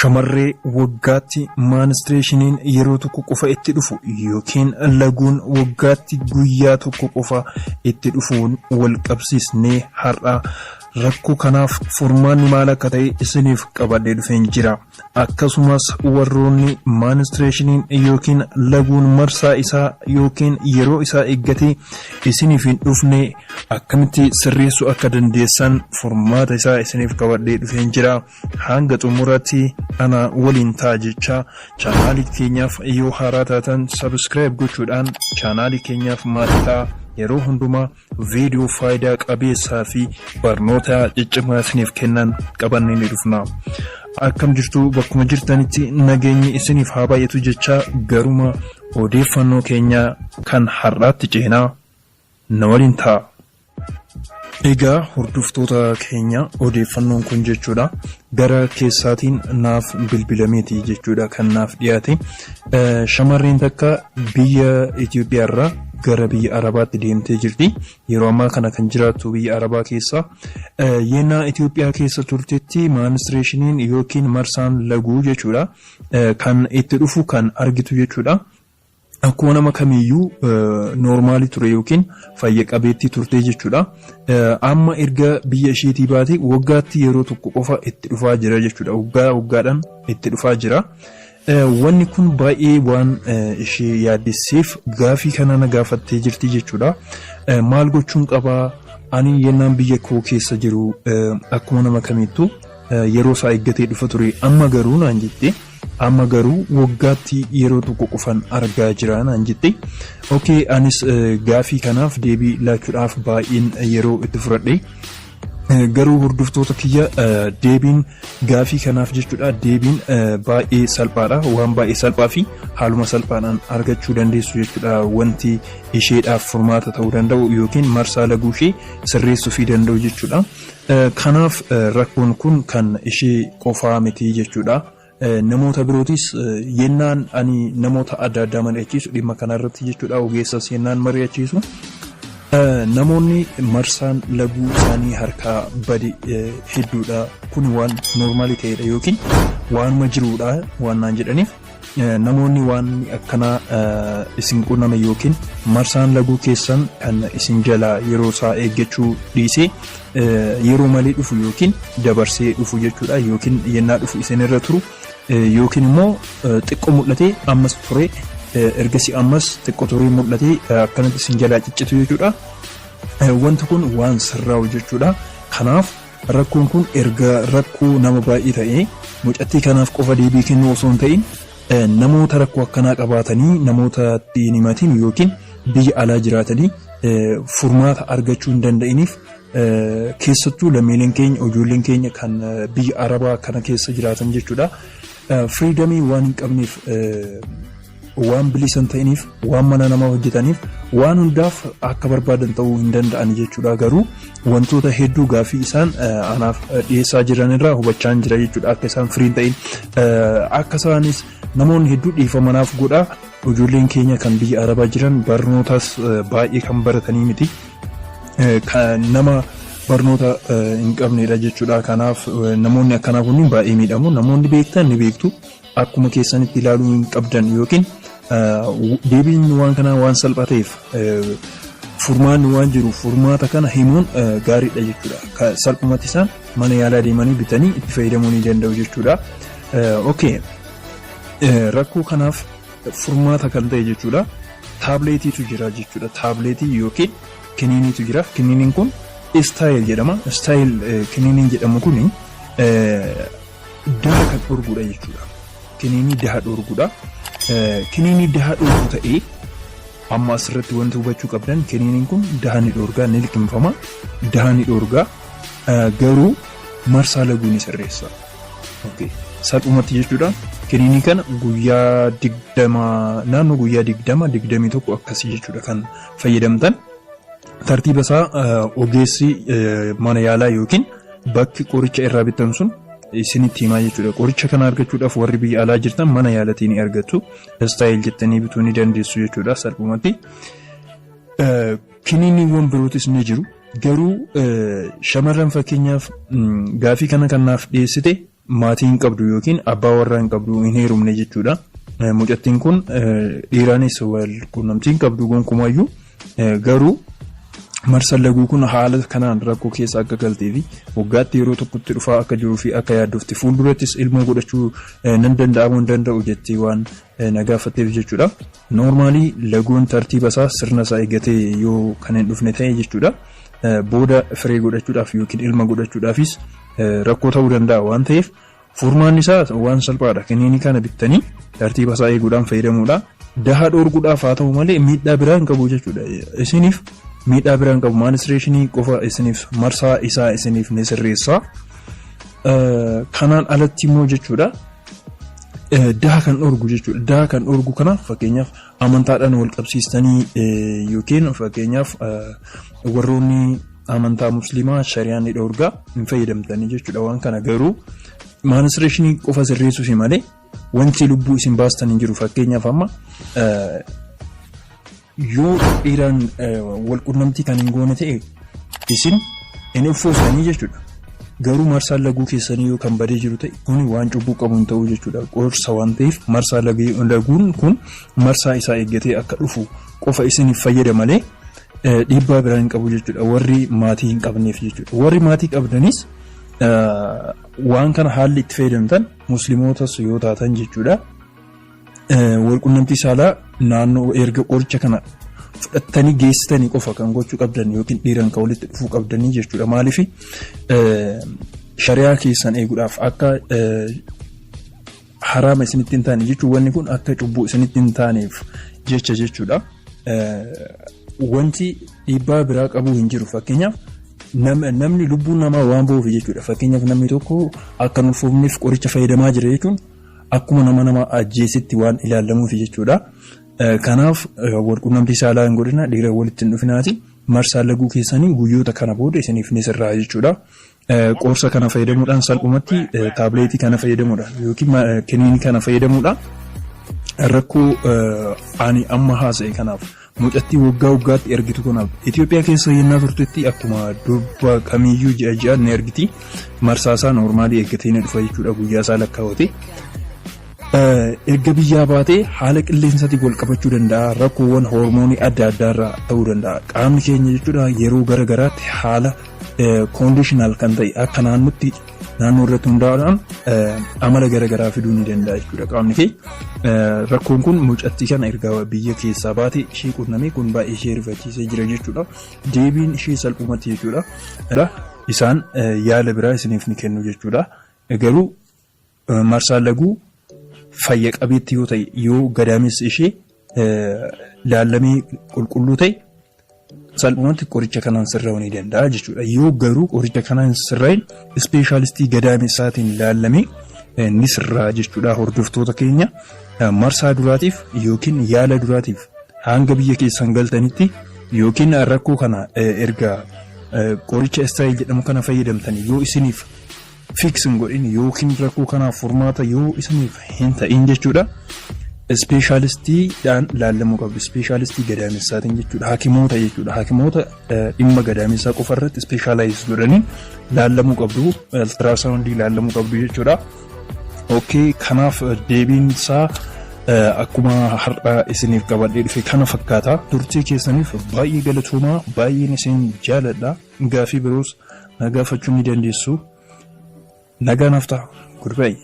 Shamarree waggaatti menstruationiin yeroo tokko qofa itti dhufu yookiin laguun waggaatti guyyaa tokko qofa itti dhufuun wal qabsiisnee har'a rakkoo kanaaf furmaanni maal akka ta'e isiniif qabadhee dhufeen jira. Akkasumas warroonni menstruationiin yookiin laguun marsaa isaa yookiin yeroo isaa eeggatee isiniif hin dhufne akkamitti sirreessuu akka dandeessan furmaata isaa isiniif qabadhee dhufeen jira. Hanga xumuraatti ana waliin ta'a jecha chaanaalii keenyaaf yoo haaraa taatan subscribe gochuudhaan chaanaalii keenyaaf maatii ta'a. Yeroo hundumaa viidiyoo faayidaa qabeessaa fi barnoota ciccimaa isiniif kennan qabannee ni dhufna. Akkam jirtu, bakkuma jirtanitti nageenyi isiniif haa baay'atu jecha garuma odeeffannoo keenya kan har'aatti ceenaa, na waliin ta'a. Egaa hordoftoota keenya, odeeffannoon kun jechuudha gara keessaatiin naaf bilbilameeti jechuudha kan naaf dhiyaate. Shamarreen takka biyya Itoophiyaarraa gara biyya Arabaatti deemtee jirti. Yeroo ammaa kana kan jiraattu biyya Arabaa keessa. Yennaa Itoophiyaa keessa turtetti menstruationiin yookiin marsaan laguu jechuudha kan itti dhufu kan argitu jechuudha. Akkuma nama kamiiyyuu normalii ture yookiin fayya qabeettii turte jechuudha. Amma erga biyya isheetii baate waggaatti yeroo tokko qofa itti dhufaa jira jechuudha. Waggaa waggaadhaan itti dhufaa jira. Wanni kun baay'ee waan ishee yaaddesseef gaafii kana na gaafattee jirti jechuudha. Maal gochuun qabaa? Ani yennaan biyya koo keessa jiru akkuma nama kamiittuu yeroo isaa eeggatee dhufa ture. Amma garuu naan jette. Amma garuu waggaatti yeroo tokko qofan argaa jira naan jette. Okay, anis gaafii kanaaf deebii laachuudhaaf baay'een yeroo itti fudhadhe. Garuu hordoftoota kiyya, deebiin gaafii kanaaf jechuudha deebiin baay'ee salphaadha. Waan baay'ee salphaa fi haaluma salphaadhaan argachuu dandeessu jechuudha wanti isheedhaaf furmaata ta'uu danda'u yookiin marsaa laguu ishee sirreessuu fi danda'u jechuudha. Kanaaf rakkoon kun kan ishee qofaa miti jechuudha. Namoota birootis yennaan ani namoota adda addaa mari'achiisu dhimma kanarratti jechuudha, ogeessas yennaan mari'achiisu, namoonni marsaan laguu isaanii harkaa bade hedduudha. Kun waan normalii ta'edha yookiin waanuma jiruudha waan naan jedhaniif, namoonni waan akkanaa isin qunname yookiin marsaan laguu keessan kan isin jalaa yeroo isaa eeggachuu dhiisee yeroo malee dhufu yookiin dabarsee dhufu jechuudha, yookiin yennaa dhufu isinirra turu yookiin immoo xiqqoo mul'atee ammas ture, ergasii ammas xiqqoo turee mul'atee akkanatti isin jalaa ciccitu jechuudha. Wanti kun waan sirraa'u jechuudha. Kanaaf rakkoon kun erga rakkoo nama baay'ee ta'ee mucattii kanaaf qofa deebii kennuu osoo hin ta'in, namoota rakkoo akkanaa qabaatanii namoota hin himatin yookiin biyya alaa jiraatanii furmaata argachuu hin danda'iniif, keessattuu lammiileen keenya, ijoolleen keenya kan biyya Arabaa kana keessa jiraatan jechuudha. Freedomii waan hin qabneef, waan bilisa hin ta'iniif, waan mana namaa hojjetaniif waan hundaaf akka barbaadan ta'uu hin danda'an jechuudha. Garuu wantoota hedduu gaaffii isaan anaaf dhiyeessaa jiran irraa hubachaa jira jechuudha. Akka isaan free hin ta'in, akka isaanis namoonni hedduu dhiifama naaf godhaa. Ijoolleen keenya kan biyya Arabaa jiran barnootas baay'ee kan baratanii miti. Nama barnoota hin qabnedha jechuudha. Kanaaf namoonni akkanaa kunniin baay'ee miidhamu. Namoonni beektan ni beektu. Akkuma keessanitti ilaaluu hin qabdan yookiin deebiin waan kanaa waan salphaa ta'eef, furmaanni waan jiru furmaata kana himuun gaariidha jechuudha. Salphumatti isaan mana yaalaa deemanii bitanii itti fayyadamuu ni danda'u jechuudha. Okay. Rakkoo kanaaf furmaata kan ta'e jechuudha. Tableetiitu jira jechuudha. Tableetii yookiin kiniiniitu jira. Kiniiniin kun Style jedhama. Style kiniiniin jedhamu kuni daha kan dhorgudha jechuudha. Kiniinii daha dhorgudha. Kiniinii daha dhorgu ta'ee amma asirratti wanti hubachuu qabdan, kiniiniin kun daha ni dhorgaa, ni liqimfama, daha ni dhorgaa, garuu marsaa laguu ni sirreessa. Salphumatti jechuudha, kiniinii kana guyyaa 20, naannoo guyyaa 20, 21 akkasii jechuudha kan fayyadamtan. Tartiiba isaa ogeessi mana yaalaa yookiin bakki qoricha irraa bittan sun isinitti himaa jechuudha. Qoricha kana argachuudhaaf warri biyya alaa jirtan mana yaalatii ni argattu. Style jettanii bituu ni dandeessu jechuudha salphumatti. Kiniiniiwwan birootis ni jiru. Garuu shamarran fakkeenyaaf gaafii kana kan naaf dhiyeessite Maatii hin qabdu yookiin abbaa warraa hin qabdu, hin heerumne jechuudha. Mucattiin kun dhiiraanis wal quunnamtii hin qabdu gonkumayyuu, garuu marsaan laguu kun haala kanaan rakkoo keessa akka galtee fi waggaatti yeroo tokkotti dhufaa akka jiruu fi akka yaaddofte, fuuldurattis ilmoo godhachuu nan danda'amuu hin danda'u jettee waan na gaafatteef jechuudha. Normally laguun tartiiba isaa, sirna isaa eeggatee yoo kan hin dhufne ta'e jechuudha. Booda firee godhachuudhaaf yookiin ilma godhachuudhaafis rakkoo ta'uu danda'a waan ta'eef, furmaanni isaa waan salphaadha. Kiniinii kana bittanii tartiiba isaa eeguudhaan fayyadamuudha. Daha dhoorguudhaaf haa ta'u malee miidhaa biraa hin qabu jechuudha. Isiniif miidhaa biraa hin qabu. Menstruation qofa isiniif, marsaa isaa isiniif ni sirreessa. Kanaan alatti immoo jechuudha, daha kan dhoorgu jechuudha. Daha kan dhoorgu kana fakkeenyaaf amantaadhaan wal qabsiistanii yookiin fakkeenyaaf warroonni amantaa Musliimaa shari'aan ni dhoorgaa, hin fayyadamtanii jechuudha waan kana. Garuu menstruation qofa sirreessuufi malee wanti lubbuu isin baastan hin jiru. Fakkeenyaaf amma yoo dhiiraan wal qunnamtii kan hin goone ta'e, isin hin ulfoofsanii jechuudha. Garuu marsaan laguu keessanii yoo kan badee jiru ta'e, kun waan cubbuu qabu hin ta'u jechuudha. Qorsa waan ta'eef, marsaa laguun kun marsaa isaa eeggatee akka dhufu qofa isiniif fayyada malee dhiibbaa biraa hin qabu jechuudha. Warri maatii hin qabneef jechuudha. Warri maatii qabdanis waan kana haalli itti fayyadamtan, Muslimootas yoo taatan jechuudha, walqunnamtii saalaa naannoo erga qoricha kana fudhattanii geessitanii qofa kan gochuu qabdan yookiin dhiiran kan walitti dhufuu qabdanii jechuudha. Maaliif? Shari'aa keessan eeguudhaaf, akka haraama isinitti hin taane jechuun, wanni kun akka cubbuu isinitti hin taaneef jecha jechuudha. Wanti dhiibbaa biraa qabu hin jiru. Fakkeenyaaf namni lubbuun namaa waan ba'uuf jechuudha. Fakkeenyaaf namni tokko akka hin ulfoofneef qoricha fayyadamaa jira jechuun akkuma nama ajjeesitti waan ilaalamuuf jechuudha. Kanaaf walqunnamtii saalaa hin godhina, dhiira walitti hin dhufinaati. Marsaa laguu keessanii guyyoota kana booda isiniif ni sirraa jechuudha. Qorsa kana fayyadamuudhaan, salphumatti taabileetii kana fayyadamuudhaan yookiin kiniinii kana fayyadamuudhaan, rakkoo ani amma haasa'e kanaaf, mucattii waggaa waggaatti ergitu kanaaf, Itoophiyaa keessa yennaa turtetti akkuma durba kamiyyuu ji'a ji'aan ni ergiti. Marsaa isaa normally eeggatee ni dhufa jechuudha, guyyaa isaa lakkaawwate. Erga biyyaa baatee haala qilleensaatiin wal qabachuu danda'a. Rakkoowwan hormoonii adda addaarraa ta'uu danda'a. Qaamni keenya jechuudha yeroo gara garaatti haala conditional kan ta'e, akka naannootti, naannoo irratti hundaa'uudhaan amala gara garaa fiduu ni danda'a jechuudha qaamni kee. Rakkoon kun mucattii kana erga biyya keessaa baate ishee qunnamee kun baay'ee ishee rifachiisee jira jechuudha. Deebiin ishee salphumatti jechuudha, isaan yaala biraa isiniif ni kennu jechuudha. Garuu marsaan laguu fayya qabeetti yoo ta'e, yoo gadaamessi ishee laallamee qulqulluu ta'e, salphumatti qoricha kanaan sirraa'uu ni danda'a jechuudha. Yoo garuu qoricha kanaan sirraa'in, ispeeshaalistii gadaamessaatiin laallamee ni sirraa jechuudha. Hordoftoota keenya, marsaa duraatiif yookiin yaala duraatiif hanga biyya keessan galtanitti yookiin rakkoo kana erga qoricha Estyle jedhamu kana fayyadamtanii yoo isiniif fix hin godhin yookiin rakkoo kanaaf furmaata yoo isiniif hin ta'in jechuudha, Ispeeshaalistiidhaan laallamuu qabdu. Ispeeshaalistii gadaamessaatiin jechuudha. Hakimoota jechuudha. Hakimoota dhimma gadaamessaa qofa irratti specialize godhanii laallamuu qabdu. Ultrasound laallamuu qabdu jechuudha. Okay, kanaaf deebiin isaa akkuma har'a isiniif qabadhee dhufe kana fakkaata. Turtii keessaniif baay'ee galatoomaa, baay'een isin jaaladha. Gaafii biroos na gaafachuu ni dandeessu. Nagaa naaf ta'a. Goodbye.